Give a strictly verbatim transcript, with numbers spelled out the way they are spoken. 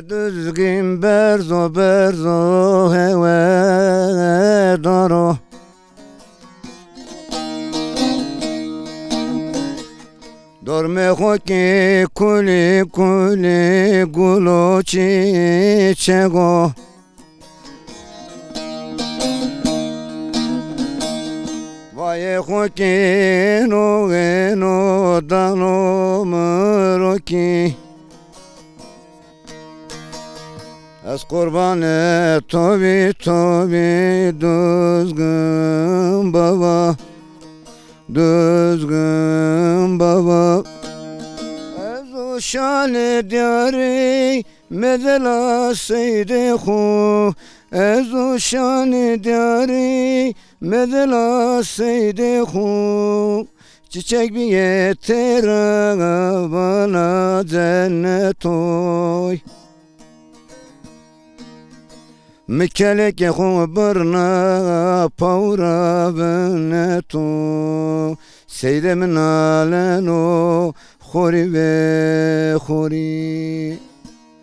Duzgin berzo berzo hewe daro. Dormê xo kî kulî kulî gulo çîçego. Vayê xo kî êno êno dano mi ro kî. Ez qurbanê to bî, to bî Duzgin baba, Duzgin baba. Ez o şanê diyarî mezela seydê xo, ez o şanê diyarî mezela seydê xo. Çiçek bîye têra bala cenetoy. Mi kelekê xo birna pawra vineto. Seydê mi naleno xorî ve xorî.